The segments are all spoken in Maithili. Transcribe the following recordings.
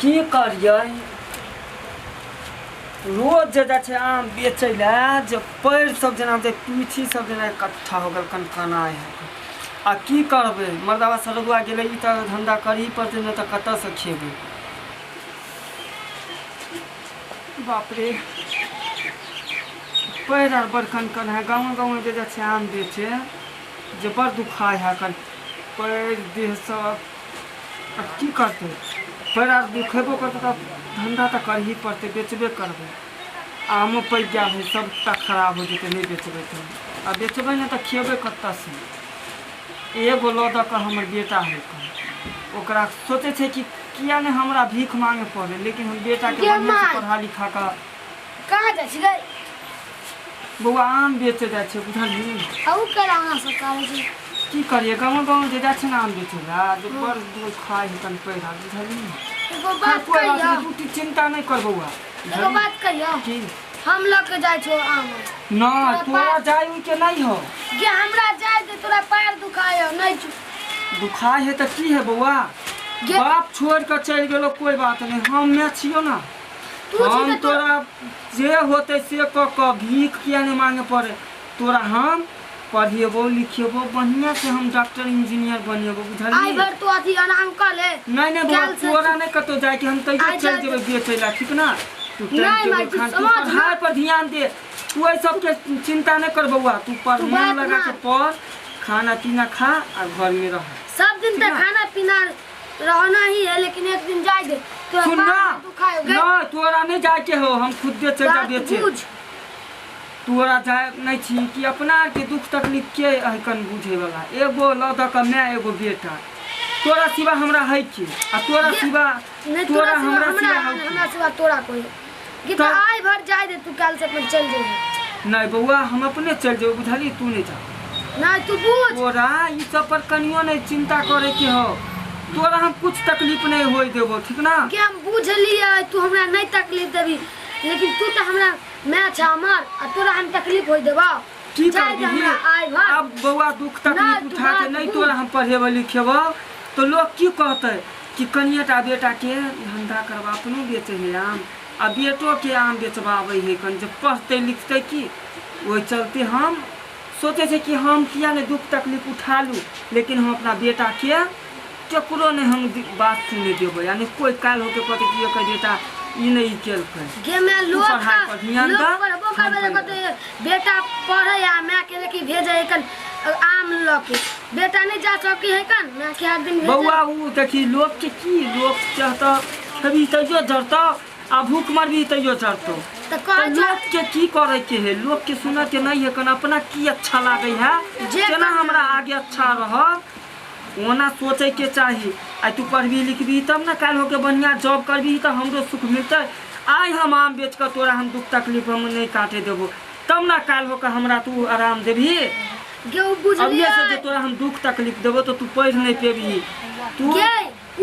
की करियै रोज जे जाइ छै आम बेचै लए जे पैर सब जेना जे पीठी सब जेना इकट्ठा हो गेल कनकनाइ है आ की करबै मर्दाबा सरगुआ गेलै ई तऽ धन्धा करही पड़तै नहि तऽ कतऽसँ खेबै बाप रे पैर आर बड़ कनकन है गाँव गाँव जे जाइ छै आम बेचे जे बड़ दुखाइ है कन पैर देह सब आब की करतै पैर आर दुखेबो करतै तऽ धन्धा तऽ करही पड़तै बेचबे करबै आमो पकि गेल हइ सबटा खराब हो जेतै नहि बेचबै तऽ आ बेचबै नहि तऽ खेबै कतऽसँ एगो लऽ दऽ कऽ हमर बेटा हइ कऽ ओकरा सोचै छै कि किया नहि हमरा भीख मांगे पड़ै लेकिन हम बेटाके गे बढ़िआँसँ माय। पढ़ा लिखा कऽ कहाँ जाइ छिकै बौआ आम बेचे जाइ छै बुझलिही अहू केला अहाँ सब करै छी की करियै गाँव गाँव जे जाइ छै ने आम बेचै लए जे बड़ दूर खाइ है तन पैर बुझलिही एगो खैर, बात कोइ बात कहियौ नहि तू चिंता नहि कर बौआ एगो बुझलिही? बात कहियौ की हम लऽ के जाइ छौ आम ना तोरा तोरा जाय उय के नहीं हो गे हमरा जाय दे तोरा पैर दुखाय हौ नहीं छु दुखाय है तऽ की है बौआ गे बाप छोड़ के चलि गेलो कोई बात नहीं हम मैं छियो ना तू छी हम तऽ तोरा तोरा जे होतै से कऽ कऽ भीख किया नहि मांगे पड़े तोरा हम पढ़ेबो लिखेबो बढ़िया से हम डॉक्टर इंजीनियर बनेबो आइ बुझलिही भर तू अथी आराम कर ले नहीं नहीं बौआ काल्हि से तोरा नहीं कतौ जाए के हम तैयो आइ चलि जाय जेबै बेचै ला ठीक ना तू टाइम नहीं माय टेबुल तू खान तू समझ ना पढ़ाई पर ध्यान दे तू एहि सबके चिंता नहीं कर बौआ तू पढ़ तू मन बात लगा के मान पढ़ खाना पीना खा आ घर में रह सब दिन ठीक तक ना खाना पीना रहना ही है लेकिन एक दिन जाय दे तोरा सुन पैर ना दुखाय गए ना तोरा नहीं जाए के हो हम खुदे चल जा बात बेचे बुझ तोरा जाए नहीं छी कि अपना आर के दुख तकलीफ के अहकन बुझे वाला एगो लऽ दऽ के माय एगो बेटा तोरा सिवा हमरा है के आ तोरा गे सिवा नहीं तोरा तोरा सिवा हमरा हमरा सिवा है के हमरा सिवा तोरा कोई कि तो तब आइ भर जाय दे तू काल से अपन चल जेबे नहीं बौआ हम अपने चल जेबो बुझलियै तू नहीं जा नहीं तू बुझ तोरा ई सब पर कनियो नहीं चिंता करे के हो तोरा हम कुछ तकलीफ नहीं होय देबो ठीक ना कि हम बुझलियै तू हमरा नहीं तकलीफ देबी लेकिन तू तो हमरा मैं छ हमर आ तोरा हम तकलीफ होय देबो की जाय दे करबही हमरा आइ भर अब बौआ दुख नहीं तकलीफ तू उठा के बात नहीं बुझ तोरा हम पढ़ेबो लिखेबो तो लोग की कहते कि कनिएटा बेटा के धंधा करबा अपनो बेचे है आम आ बेटो के आम बेचबाबै है कन जे पढ़तै लिखतै की ओहि चलते हम सोचै छै कि हम किया नहि दुख तकलीफ उठा लू लेकिन हम अपना बेटाके केकरो नहि हम बात सुनै देबै यानी कोइ काल्हि होके कहतै कि एकर बेटा ई नहि ई केलकै गे मैं तू लोग का पढ़ाइ पर ध्यान लोग दऽ पढ़बो हम करबे पढ़ि कहते बेटा पढ़े आ माय के देखी भेजे है कन आम लऽ के बेटा नहीं जा सकी है कन माय के हर दिन भेजे बौआ उ देखी लोकके की लोक चाहतऽ खेबही तैयो जरतऽ आ भूख मरबी तैयो जरतौ तऽ तऽ कहै छै लोक के की करे के है लोक के सुनऽ के नहीं है कन अपना की अच्छा लागे है जे केना कन हमरा आगे अच्छा रहत ओना सोचे के चाही आ तू पढ़बी लिखबी तब ना काल्हि होके बढ़िया जॉब करबी तऽ हमरो सुख मिलतै आइ हम आम बेच कऽ तोरा हम दुख तकलीफ हम नहि काटे देबो तब ना काल्हि होके हमरा तू आराम देबही गे उ अभिये से बुझलियै जे तोरा हम दुख तकलीफ देबो तऽ तू पढ़ि नहि पेबही तू गे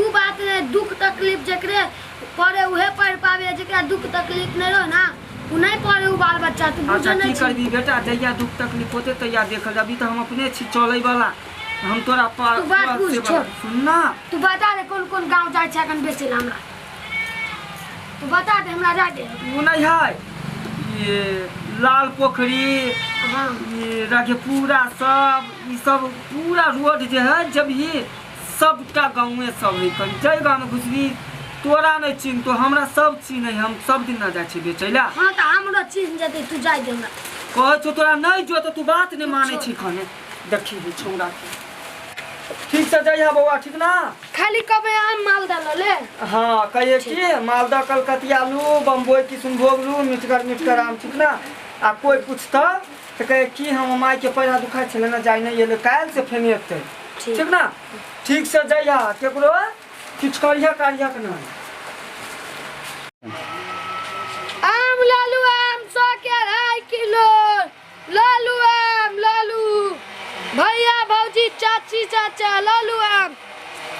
उ बात नहीं दुख तकलीफ जकरे पड़े उहे पढ़ पावे जकरा दुख तकलीफ नहीं रहो ना उ नहीं पढ़े उ बाल बच्चा तू बुझे अच्छा नहीं की छी करबी बेटा जहिया दुख तकलीफ होते तहिया देखल अभी तऽ हम अपने छी चलै वाला हम तोरा तू बात बुझ से छोड़ सुन ना तू बता दे कौन कौन गांव जाए छै अखन बेचे ला हमरा तू बता दे हमरा जाए दे ओ नहीं है ये लाल पोखरी हाँ ये राघेपुरा सब ई सब पूरा रोड जे है जब ही सबटा गाँवे सब है कन जाहि गाँवमे घुसबी तोरा नहि चिन्हतो हमरा सब चिन्है हम सब दिन ना जाइ छी बेचै ला हाँ तऽ हमरो चिन्ह जेतै तू जाय दे हमरा कहै छौ तोरा नहि जो तऽ तू बात नहि तू मानै छोड़ छी खने देखी ही छौड़ा के ठीक से जइहा बौआ ठीक ना खाली कबे आम मालदा लऽ ले हाँ कहिए ठीक कि मालदह कलकतिया लू बम्बई किशनभोग लू मिठगर मिठगर आम ठीक ना आ कोई पूछता तऽ कहे कि हम माय के पैरा दुखाइ छलै ने जाइ नहि एलै काल्हि से फेर एतै ठीक ठीक ना ठीक से जइहा केकरो किछु करिहा कारिहा के नहि आम लालू आम 100 के 2.5 किलो लालू आम लालू भैया भौजी चाची चाचा लालू आम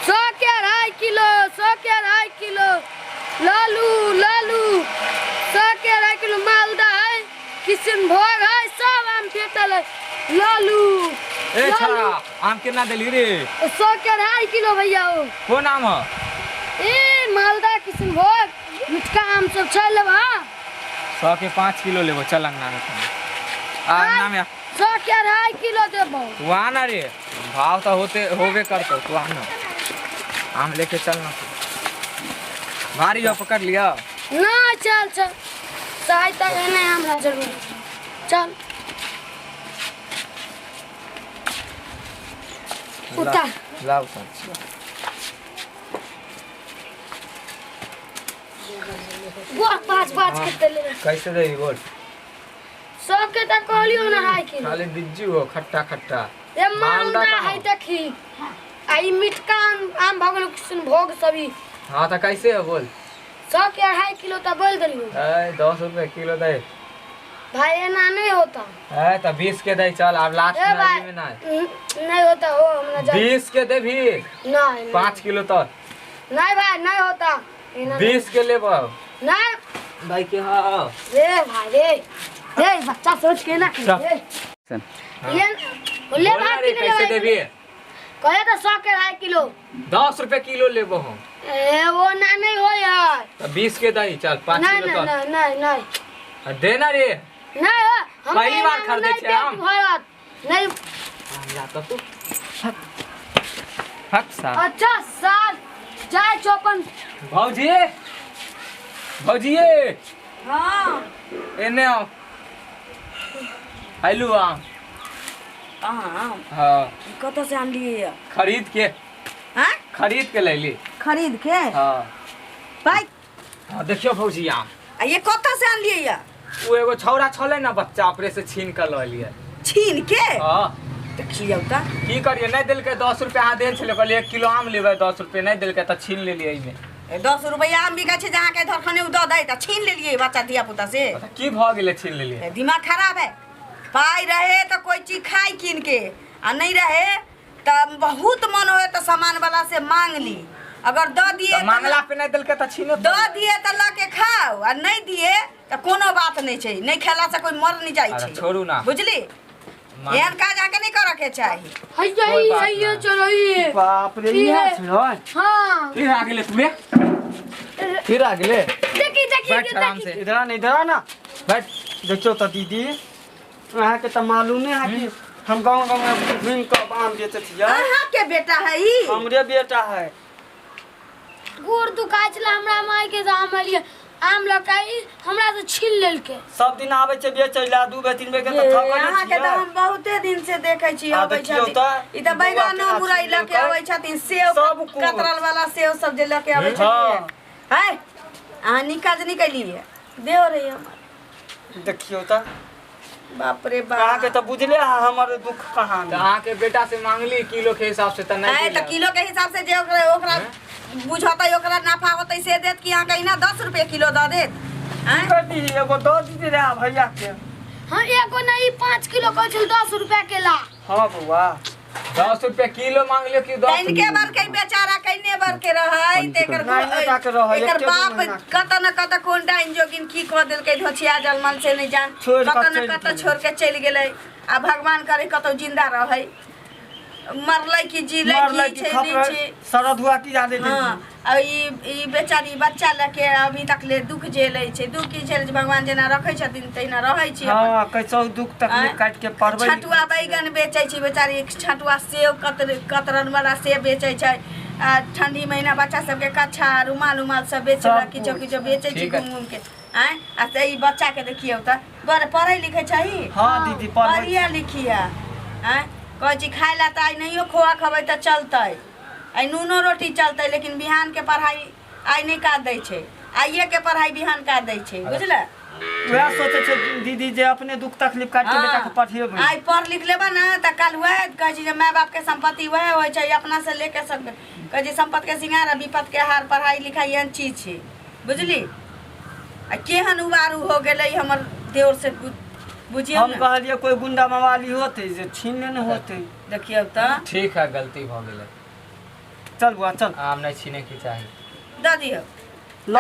100 के 2.5 किलो 100 के 2.5 किलो लालू लालू 100 के 2.5 किलो मालदा है किशनभोग है सब आम भेटल है लालू ए छा आम केना देली रे? 100 के 2.5 किलो भैया। हो कोन आम है? ए मालदा किशनभोग मिठका आम सब छै लेबा। 100 के 5 किलो लेबो। चल अंगना में आ अंगना में 100 के 2.5 किलो देबो। वहाँ ना रे भाव तो होते होबे करतो। तू आ ना आम लेके चलना। भारी हो पकड़ लिया ना। चल चल सहायता एने हमरा जरूर। चल उतार ला उतार। वो 5 5 के ले कैसे दे बोल? सब के त कहलियो ना 2.5 किलो। खाली बिज्जू हो खट्टा खट्टा। ए मालदा है देखी आ ई मिठका आम भगल किशनभोग सभी। हां त कैसे है बोल? 100 के 2.5 किलो त बोल देलियो। ए 10 रुपए किलो दे भाई। एना नहीं होता है त 20 के दे। चल अब लास्ट में ना नहीं होता हो हमरा जा 20 के दे भी नहीं 5 किलो तो नहीं भाई नहीं होता। 20 के लेबो नहीं भाई के। हां रे भाई रे रे बच्चा सोच के ना रे ये ले भाई कैसे देबी? कहे तो 100 के 2.5 किलो। 10 रुपए किलो लेबो हम। ए वो ना नहीं हो यार। तो 20 के दही। चल 5 किलो तो नहीं नहीं नहीं देना रे। नहीं हम पहली बार खरीदे छे आम। नहीं आम ला तो तू हक सा। अच्छा साल जाय चौपन। भौजी भौजी हां एने आओ। आइलू आम। आम हां कत से आनलिए? खरीद के। हां खरीद के लैली। खरीद के? हां भाई। हां देखियो भौजी आम। आ ये कत से आनलिए? वो एगो छौरा छले ना बच्चा अपने से छीन के ल लिया। छीन के? हां देखियो त की करिए नहीं देलके 10 रुपया अहाँ देल छले। कहलिए 1 किलो आम लेबै 10 रुपया नहीं देलके त छीन लेलिए। एहिमे 10 रुपया आम बिका छै जहाँ के धरखने उ the they त छीन लेलिए बच्चा धिया पुता से। की भ गेलै छीन लेलिए? दिमाग खराब है। पाई रहे तो कोई चीज खाई कीन के आ नहीं रहे त बहुत मन होए त सामान वाला से मांग ली। अगर the दिए मांगला पे नहीं देलके त छीनो the दिए त ल के खाओ आ नहीं दिए त कोनो बात नहीं छै। नहीं खेला से कोई मर नहीं जाई छै। छोड़ू ना बुझली। एहन काज अहाँ के नहीं करे के चाही। हैया हैया चलो ये बाप रे ये छै। हां फिर आ गेले तुमे फिर आ गेले। देखी देखी आराम से इधर आ ना इधर आ ना बैठ। देखियो त दीदी अहाँ के त मालूम है कि हम गांव गांव में घूम के आम बेचै छियै। अहाँ के बेटा है ई? हमरे बेटा है। गोर दुखाइ छलै हमरा माय के आम लिए आम लकाई हमरा से छीन लेलके। सब दिन आबै छै बेचै ला 2 बेर 3 बेर के त थकल अहाँ के त हम बहुते दिन से देखै छी आबै छथिन। ई त बैगनो मुरई ल के आबै छथिन सेव कतरल वाला सेव सब जे ल के आबै छथिन। है अहाँ निकाज निकलिए देओ रे हमर। देखियो त बाप रे बाप अहाँ के त बुझले है हमर दुख कहानी। त अहाँ के बेटा से मांगली किलो के हिसाब से त नहीं। त किलो के हिसाब से जे ओकरा ओकरा बुझतै ओकरा नफा होतै से देत कि अहाँ के इना 10 रुपए किलो the देत? हां कर दी एगो the दी रे भैया के। हां एगो नहीं 5 किलो कहै छल 10 रुपया के ला। हां बउआ 10 रुपए किलो मांगलियो कि 10 इनके बार के बेचारा कइने बार के रहै त एकर एकर बाप कत न कत कोन डाइन जोगिन की क देलकै ढोछिया जलमल से नहीं जान कत न कत छोड़ के चलि गेलै। आ भगवान करे कतौ जिंदा रहै। मरलै कि जीलै की छै नहीं छै सरद हुआ की जाने दे। हां आ ई बेचारी बच्चा लके अभी तक ले दुख झेलै छै। दुख की झेलै छै भगवान जेना रखै छथिन तहिना रहै छै। हां कैसो दुख तकलीफ काट के पड़बै। छटुआ बैगन बेचै छै बेचारी। छटुआ सेव कतरन वाला सेव बेचै छै। आ ठंडी महीना बच्चा सबके कच्छा रुमाल उमाल सब बेचलक किछो किछो बेचै छै घूम घूम के। आँय आ से ई बच्चा के देखियौ त बड़ पढ़ै लिखै छही? हां दीदी पढ़िया लिखिया। आँय कहै छी खाय ला त आइ नहियो खोआ खबै त चलतै आइ नूनो रोटी चलतै लेकिन बिहान के पढ़ाई आइ नहीं काट दै छै। आइए के पढ़ाई बिहान काट दै छै बुझले। वएह सोचै छै दीदी जे अपने दुख तकलीफ काट के बेटा के पढ़ेबै। आइ पढ़ लिख लेबा ना त काल वएह कहै छी जे my बाप के संपत्ति वएह होइ छै अपना से लेके सब कहै छी संपत्ति के सिंगार आ विपत्ति के हार। पढ़ाई लिखाई एहन चीज छै बुझली। आ केहन उबारू हो गेलै हमर देवर से बुझियौ। हम कहलिए कोई गुंडा मवाली होते जे छीन लेने होते। देखियौ त ठीक है गलती भ गेलै। चल बुआ चल आम नहीं छीने के चाही। The दियौ ल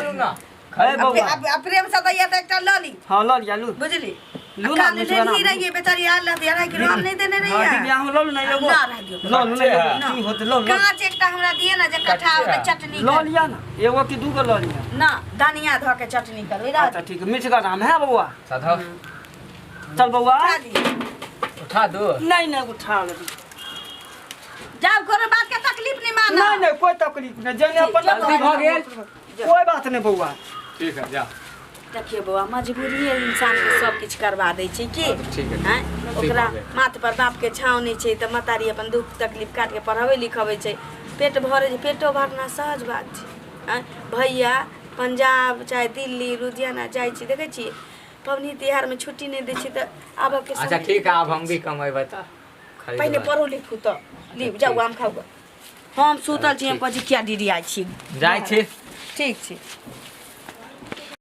लू ना। अब प्रेम से दैया त एकटा ल ली। हां ल लिया लू बुझली। लू ना काल मिठगर लेने आम। रहिए बेचारी आयल रहती 2.5 किलो आम नहीं देने हाँ, रहिए। दीदी, अहाँ लऽ लू ना एगो। ना रह दियौ। लऽ लू ना एगो। ना। की होतै, लऽ लू। काँच एकटा हमरा दिए ना जे कट्ठा कच्चे ओकर है। चटनी लऽ कर। लिअ ना, एगो कि दूगो लऽ लिअ। ना, धनिया धऽ के चटनी करबै रह। अच्छा ठीक है, मिठगर आम है बौआ। साधव। चल बौआ। उठा दिए। उठा दो। नहीं नहीं, उठा ले। जाओ, कोनो बात के तकलीफ नहीं माना। नहीं नहीं, कोई तकलीफ नहीं, जेने अपन जल्दी भऽ गेल। कोई बात नहीं बौआ। ठीक है, जा। देखियो बौआ, मजबूरी है इंसान के सब किछु करवा दै छै की। हाँ, तऽ ठीक है। आँय, ठीक ओकरा भऽ गेल। माथ पर बाप के छाँव नहि छै तऽ महतारी अपन दुख तकलीफ काटि के पढ़ाबै लिखबै छै। पेट भरै छै, पेटो भरना सहज बात छै? आँय भैया, पंजाब चाहे दिल्ली लुधियाना जाइ छी, देखै छियै पबनी तिहारमे छुट्टी नहि दै छै तऽ आबऽके अच्छा समय। ठीक है, आब हम भी कमेबै तऽ खरीदबै। पहिने पढ़ू लिखू तऽ लिख जाउ, आम खाउ गऽ। हम सुतल छी, हम कहै छी किया डिरियाइ छी। जाइ छी। ठीक छै।